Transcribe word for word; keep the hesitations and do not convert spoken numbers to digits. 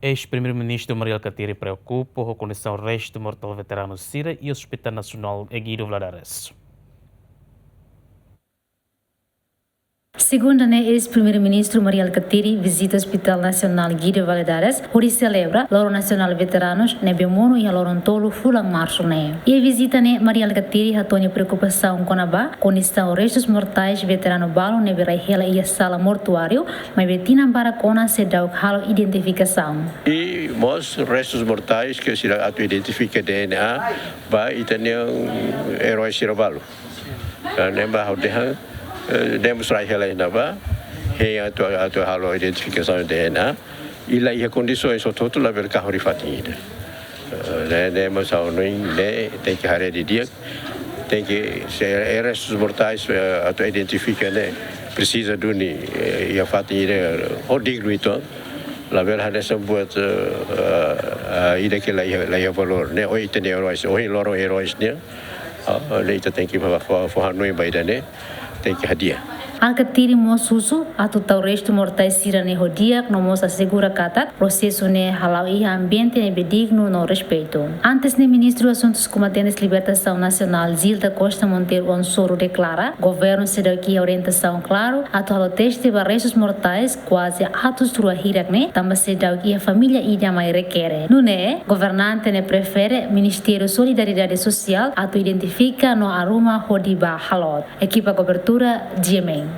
Eis-Primeiru-Ministru Mari Alkatiri preokupa ho kondisaun restu mortál veteranu sira iha Hospital Nasionál Guido Valadares. Segunda ne'e, Eis-Primeiru-Ministru Mari Alkatiri vizita Hospital Nasionál Guido Valadares, hodi selebra Loron Nasionál Veteranus ne'ebé monu iha loron tolu fulan Marsu ne'e. Iha vizita ne'e, Mari Alkatiri hato'o nia preokupasaun kona-ba kondisaun restus mortais veteranu balu ne'ebé rai hela iha sala mortuáriu, maibé tinan barak ona seidauk halo identifikasaun. I mós restus mortais ke seidauk atu identifika D N A ba ita-nia erói sira balu. Ne'ebé ha'u dehan, eh, ne'e mós rai hela iha ne'ebá, hein atu, atu halo identifikasaun D N A, i la iha kondisaun hotu-hotu labele kahur iha fatin ida. Eh, ne'e, ne'e mós ha'u hanoin ne'e tenke haree didi'ak, tenke, se restus mortais, eh, atu identifika ne'e, presiza duni, eh, iha fatin ida, ho dignu uitoan, labele hanesan buat, eh, eh, eh, ida ke la iha, la iha valór, ne'e, ohin ita-nia eróis, ohin loron eróis nian, ah, ne'e ita tenke fó, fó, fó hanoin ba ida-ne'e, tenke hadi'a. Alkatiri mós husu atu tau restu mortais sira-ne'e ho di'ak no mós asegura katak prosesu ne'e hala'o iha ambiente ne'ebé dignu no respeitu. Antes ne'e Ministru Asuntus Kombatentes Libertasaun Nasionál Zilda Costa Monteiro Onsoro deklara, governu seidauk iha orientasaun klaru atu halo teste ba restus mortais kuaze atus rua hirak ne'e, tanba seidauk iha família ida mai rekere. Nune'e, governante ne'e prefere Ministériu Solidariedade Sosiál atu identifika no arruma hodi bá halot. Ekipa kobertura, G M N.